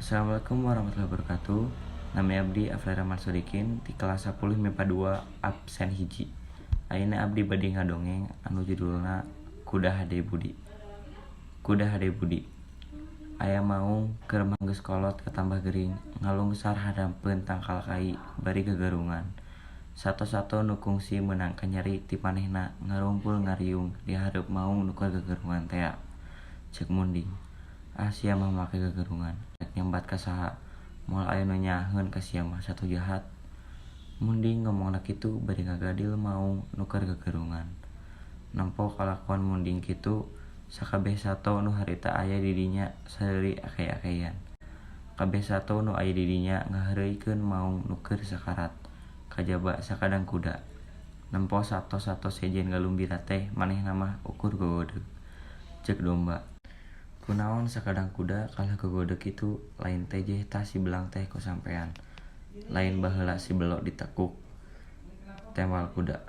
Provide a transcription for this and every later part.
Assalamualaikum warahmatullahi wabarakatuh. Nami abdi Afli Rahman Sodikin di kelas 10 MIPA 2 absen 1. Ayeuna abdi bade ngadongeng anu judulna Kuda Hade Budi. Kuda Hade Budi. Aya maung keur mah geus kolot katambah gering, ngalungsar hadampeun tangkal kai bari gagarungan. Sato-sato nu kungsi meunang kanyeri ti manehna ngarumpul ngariung di hareup maung nu keur gagarungan tea. Ceuk Munding, "Ah, sia mah make gagarungan rek nyambat ka saha? Moal aya nu nyaaheun ka sia mah, sato jahat." Munding ngomongna kitu bari ngagadil maung nu keur gagarungan. Nempo kalakuan Munding kitu, sakabeh sato nu harita aya di dinya sareuri akey-akeyan. Kabeh sato nu aya di dinya ngaheureuykeun maung nu keur sakarat, kajaba sakadang kuda. Nempo sato-sato sejen galumbira teh manehna mah ukur gogodeg. Ceuk domba, "Kunaon sakadang kuda kalah gogodeg kitu? Lain tejeh tah si belang teh ku sampean? Lain baheula si belo ditekuk?" Tembal kuda,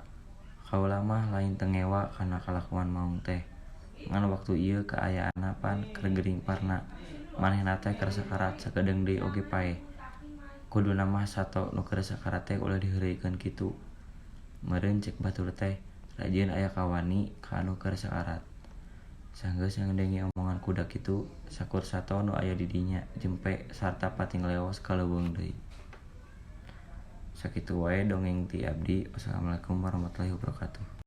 "Kaula mah lain teu ngewa kana kalakuan maung teh, ngan waktu ieu kaayaanna pan keur gering parna, manehna teh keur sakarat sakedeung deui oge paeh. Kuduna mah sato nu keur sakarat teh ulah diheureuykeun kitu. Meureun ceuk batur teh rajin aya kawani ka anu keur sakarat." Sanggeus ngadenge omongan kuda kitu, sakur sato nu aya di dinya jempe sarta patingleos ka leuweung deui. Sakitu wae dongeng ti abdi. Wassalamualaikum warahmatullahi wabarakatuh.